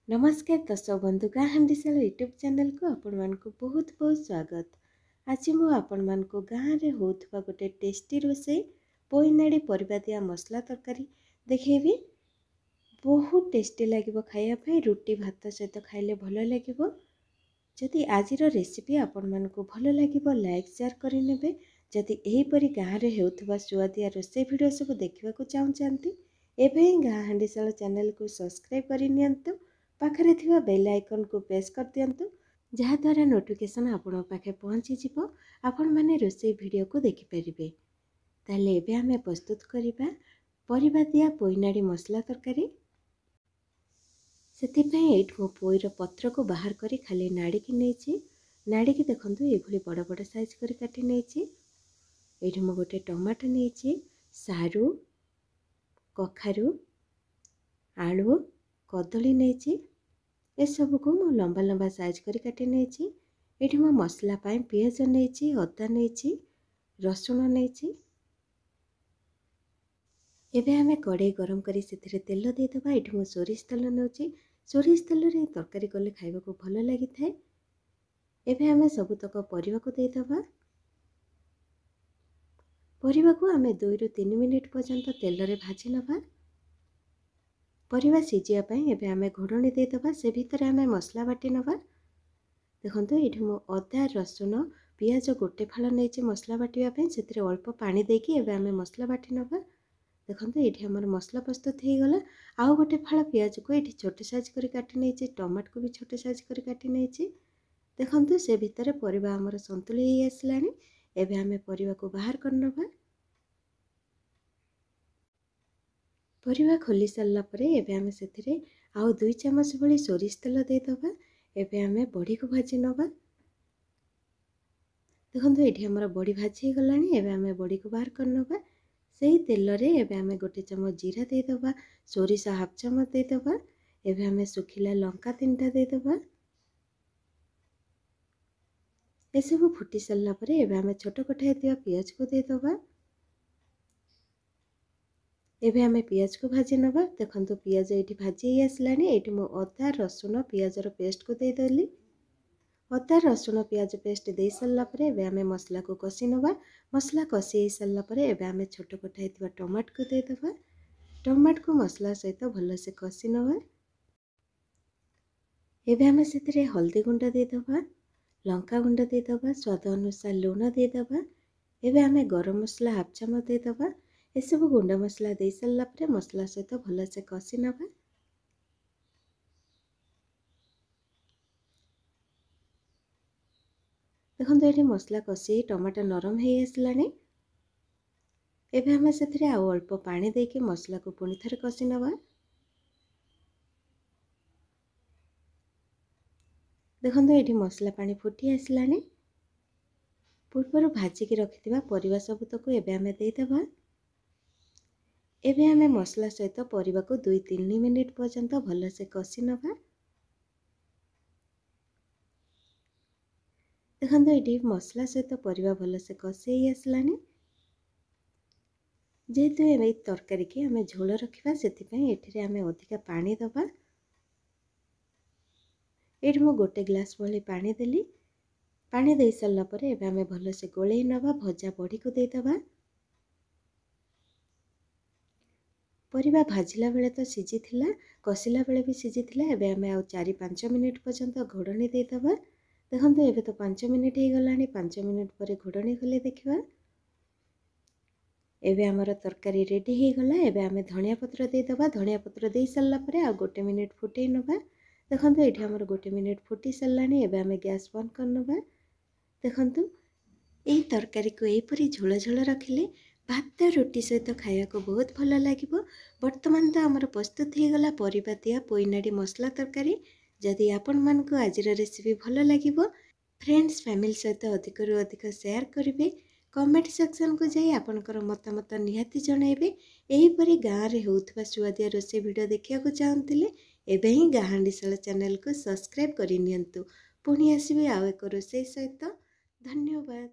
ନମସ୍କାର ଦର୍ଶକ ବନ୍ଧୁ, ଗାଁ ହାଣ୍ଡିଶାଳ ୟୁଟ୍ୟୁବ୍ ଚ୍ୟାନେଲକୁ ଆପଣମାନଙ୍କୁ ବହୁତ ବହୁତ ସ୍ୱାଗତ। ଆଜି ମୁଁ ଆପଣମାନଙ୍କୁ ଗାଁରେ ହେଉଥିବା ଗୋଟେ ଟେଷ୍ଟି ରୋଷେଇ ପୋଇନାଡ଼ି ପରିବା ଦିଆ ମସଲା ତରକାରୀ ଦେଖେଇବି। ବହୁତ ଟେଷ୍ଟି ଲାଗିବ ଖାଇବା ପାଇଁ, ରୁଟି ଭାତ ସହିତ ଖାଇଲେ ଭଲ ଲାଗିବ। ଯଦି ଆଜିର ରେସିପି ଆପଣମାନଙ୍କୁ ଭଲ ଲାଗିବ, ଲାଇକ୍ ସେୟାର କରିନେବେ। ଯଦି ଏହିପରି ଗାଁରେ ହେଉଥିବା ସୁଆଦିଆ ରୋଷେଇ ଭିଡ଼ିଓ ସବୁ ଦେଖିବାକୁ ଚାହୁଁଛନ୍ତି, ଏବେ ହିଁ ଗାଁ ହାଣ୍ଡିଶାଳ ଚ୍ୟାନେଲକୁ ସବସ୍କ୍ରାଇବ୍ କରିନିଅନ୍ତୁ, ପାଖରେ ଥିବା ବେଲ୍ ଆଇକନ୍କୁ ପ୍ରେସ୍ କରିଦିଅନ୍ତୁ, ଯାହାଦ୍ୱାରା ନୋଟିଫିକେସନ୍ ଆପଣଙ୍କ ପାଖେ ପହଞ୍ଚିଯିବ, ଆପଣମାନେ ରୋଷେଇ ଭିଡ଼ିଓକୁ ଦେଖିପାରିବେ। ତାହେଲେ ଏବେ ଆମେ ପ୍ରସ୍ତୁତ କରିବା ପରିବା ଦିଆ ପୋଇନାଡ଼ି ମସଲା ତରକାରୀ। ସେଥିପାଇଁ ଏଇଠି ମୁଁ ପୋଇର ପତ୍ରକୁ ବାହାର କରି ଖାଲି ନାଡ଼ିକି ନେଇଛି। ନାଡ଼ିକି ଦେଖନ୍ତୁ, ଏଇଭଳି ବଡ଼ ବଡ଼ ସାଇଜ୍ କରି କାଟି ନେଇଛି। ଏଇଠି ମୁଁ ଗୋଟେ ଟମାଟୋ ନେଇଛି, ସାରୁ, କଖାରୁ, ଆଳୁ, କଦଳୀ ନେଇଛି। ଏସବୁକୁ ମୁଁ ଲମ୍ବା ଲମ୍ବା ସାଇଜ୍ କରି କାଟି ନେଇଛି। ଏଇଠି ମୁଁ ମସଲା ପାଇଁ ପିଆଜ ନେଇଛି, ଅଦା ନେଇଛି, ରସୁଣ ନେଇଛି। ଏବେ ଆମେ କଡ଼େଇ ଗରମ କରି ସେଥିରେ ତେଲ ଦେଇଦେବା। ଏଇଠି ମୁଁ ସୋରିଷ ତେଲ ନେଉଛି। ସୋରିଷ ତେଲରେ ତରକାରୀ କଲେ ଖାଇବାକୁ ଭଲ ଲାଗିଥାଏ। ଏବେ ଆମେ ସବୁତକ ପରିବାକୁ ଦେଇଦେବା। ପରିବାକୁ ଆମେ 2ରୁ 3 ମିନିଟ୍ ପର୍ଯ୍ୟନ୍ତ ତେଲରେ ଭାଜି ନେବା। ପରିବା ସିଝିବା ପାଇଁ ଏବେ ଆମେ ଘୋଡ଼ଣୀ ଦେଇଦେବା। ସେ ଭିତରେ ଆମେ ମସଲା ବାଟି ନେବା। ଦେଖନ୍ତୁ, ଏଇଠି ମୁଁ ଅଦା, ରସୁଣ, ପିଆଜ ଗୋଟେ ଫାଳ ନେଇଛି ମସଲା ବାଟିବା ପାଇଁ। ସେଥିରେ ଅଳ୍ପ ପାଣି ଦେଇକି ଏବେ ଆମେ ମସଲା ବାଟି ନେବା। ଦେଖନ୍ତୁ, ଏଇଠି ଆମର ମସଲା ପ୍ରସ୍ତୁତ ହେଇଗଲା। ଆଉ ଗୋଟେ ଫାଳ ପିଆଜକୁ ଏଇଠି ଛୋଟ ସାଇଜ୍ କରି କାଟି ନେଇଛି, ଟମାଟୋକୁ ବି ଛୋଟ ସାଇଜ୍ କରି କାଟି ନେଇଛି। ଦେଖନ୍ତୁ, ସେ ଭିତରେ ପରିବା ଆମର ସନ୍ତୁଳି ହେଇ ଆସିଲାଣି। ଏବେ ଆମେ ପରିବାକୁ ବାହାର କରିନେବା। ପରିବା ଖୋଲି ସାରିଲା ପରେ ଏବେ ଆମେ ସେଥିରେ ଆଉ 2 ଚାମଚ ଭଳି ସୋରିଷ ତେଲ ଦେଇଦେବା। ଏବେ ଆମେ ବଢ଼ିକୁ ଭାଜି ନେବା। ଦେଖନ୍ତୁ, ଏଇଠି ଆମର ବଢ଼ି ଭାଜି ହେଇଗଲାଣି। ଏବେ ଆମେ ବଢ଼ିକୁ ବାହାର କରିନେବା। ସେଇ ତେଲରେ ଏବେ ଆମେ 1 ଚାମଚ ଜିରା ଦେଇଦେବା, ସୋରିଷ ହାଫ୍ ଚାମଚ ଦେଇଦେବା। ଏବେ ଆମେ ଶୁଖିଲା ଲଙ୍କା 3ଟା ଦେଇଦେବା। ଏସବୁ ଫୁଟି ସାରିଲା ପରେ ଏବେ ଆମେ ଛୋଟ କଟା ହେଇଥିବା ପିଆଜକୁ ଦେଇଦେବା। ଏବେ ଆମେ ପିଆଜକୁ ଭାଜି ନେବା। ଦେଖନ୍ତୁ, ପିଆଜ ଏଇଠି ଭାଜି ହେଇ ଆସିଲାଣି। ଏଇଠି ମୁଁ ଅଦା, ରସୁଣ, ପିଆଜର ପେଷ୍ଟକୁ ଦେଇଦେଲି। ଅଦା, ରସୁଣ, ପିଆଜ ପେଷ୍ଟ ଦେଇ ସାରିଲା ପରେ ଏବେ ଆମେ ମସଲାକୁ କଷି ନେବା। ମସଲା କଷି ହେଇ ସାରିଲା ପରେ ଏବେ ଆମେ ଛୋଟ କଟା ହେଇଥିବା ଟମାଟୋକୁ ଦେଇଦେବା। ଟମାଟୋକୁ ମସଲା ସହିତ ଭଲସେ କଷି ନେବା। ଏବେ ଆମେ ସେଥିରେ ହଳଦୀ ଗୁଣ୍ଡ ଦେଇଦେବା, ଲଙ୍କା ଗୁଣ୍ଡ ଦେଇଦେବା, ସ୍ୱାଦ ଅନୁସାର ଲୁଣ ଦେଇଦେବା। ଏବେ ଆମେ ଗରମ ମସଲା ହାଫ୍ ଚାମଚ ଦେଇଦେବା। ଏସବୁ ଗୁଣ୍ଡ ମସଲା ଦେଇ ସାରିଲା ପରେ ମସଲା ସହିତ ଭଲସେ କଷି ନେବା। ଦେଖନ୍ତୁ, ଏଠି ମସଲା କଷି ଟମାଟୋ ନରମ ହେଇ ଆସିଲାଣି। ଏବେ ଆମେ ସେଥିରେ ଆଉ ଅଳ୍ପ ପାଣି ଦେଇକି ମସଲାକୁ ପୁଣି ଥରେ କଷି ନେବା। ଦେଖନ୍ତୁ, ଏଠି ମସଲା ପାଣି ଫୁଟି ଆସିଲାଣି। ପୂର୍ବରୁ ଭାଜିକି ରଖିଥିବା ପରିବା ସବୁତକୁ ଏବେ ଆମେ ଦେଇଦେବା। ଏବେ ଆମେ ମସଲା ସହିତ ପରିବାକୁ 2 3 ମିନିଟ୍ ପର୍ଯ୍ୟନ୍ତ ଭଲସେ କଷି ନେବା। ଦେଖନ୍ତୁ, ଏଠି ମସଲା ସହିତ ପରିବା ଭଲସେ କଷି ହେଇ ଆସିଲାଣି। ଯେହେତୁ ଏଇ ତରକାରୀକି ଆମେ ଝୋଳ ରଖିବା, ସେଥିପାଇଁ ଏଥିରେ ଆମେ ଅଧିକା ପାଣି ଦେବା। ଏଇଠି ମୁଁ 1 ଗ୍ଲାସ୍ ଭଳି ପାଣି ଦେଲି। ପାଣି ଦେଇ ସାରିଲା ପରେ ଏବେ ଆମେ ଭଲସେ ଗୋଳେଇ ନେବା। ଭଜା ବଢ଼ିକୁ ଦେଇଦେବା। ପରିବା ଭାଜିଲା ବେଳେ ତ ସିଝିଥିଲା, କଷିଲା ବେଳେ ବି ସିଝିଥିଲା। ଏବେ ଆମେ ଆଉ 4 5 ମିନିଟ୍ ପର୍ଯ୍ୟନ୍ତ ଘୋଡ଼ଣୀ ଦେଇଦେବା। ଦେଖନ୍ତୁ, ଏବେ ତ 5 ମିନିଟ୍ ହେଇଗଲାଣି। 5 ମିନିଟ୍ ପରେ ଘୋଡ଼ଣୀ ଖୋଲି ଦେଖିବା। ଏବେ ଆମର ତରକାରୀ ରେଡ଼ି ହେଇଗଲା। ଏବେ ଆମେ ଧନିଆ ପତ୍ର ଦେଇଦେବା। ଧନିଆ ପତ୍ର ଦେଇ ସାରିଲା ପରେ ଆଉ 1 ମିନିଟ୍ ଫୁଟେଇ ନେବା। ଦେଖନ୍ତୁ, ଏଇଠି ଆମର 1 ମିନିଟ୍ ଫୁଟି ସାରିଲାଣି। ଏବେ ଆମେ ଗ୍ୟାସ୍ ବନ୍ଦ କରିନେବା। ଦେଖନ୍ତୁ, ଏହି ତରକାରୀକୁ ଏହିପରି ଝୋଳ ଝୋଳ ରଖିଲେ ଭାତ ରୁଟି ସହିତ ଖାଇବାକୁ ବହୁତ ଭଲ ଲାଗିବ। ବର୍ତ୍ତମାନ ତ ଆମର ପ୍ରସ୍ତୁତ ହେଇଗଲା ପରିବା ଦିଆ ପୋଇନାଡ଼ି ମସଲା ତରକାରୀ। ଯଦି ଆପଣମାନଙ୍କୁ ଆଜିର ରେସିପି ଭଲ ଲାଗିବ, ଫ୍ରେଣ୍ଡସ୍ ଫ୍ୟାମିଲି ସହିତ ଅଧିକରୁ ଅଧିକ ସେୟାର କରିବେ। କମେଣ୍ଟ ସେକ୍ସନକୁ ଯାଇ ଆପଣଙ୍କର ମତାମତ ନିହାତି ଜଣାଇବେ। ଏହିପରି ଗାଁରେ ହେଉଥିବା ସୁଆଦିଆ ରୋଷେଇ ଭିଡ଼ିଓ ଦେଖିବାକୁ ଚାହୁଁଥିଲେ ଏବେ ହିଁ ଗାଁ ହାଣ୍ଡିଶାଳ ଚ୍ୟାନେଲକୁ ସବସ୍କ୍ରାଇବ୍ କରିନିଅନ୍ତୁ। ପୁଣି ଆସିବି ଆଉ ଏକ ରୋଷେଇ ସହିତ। ଧନ୍ୟବାଦ।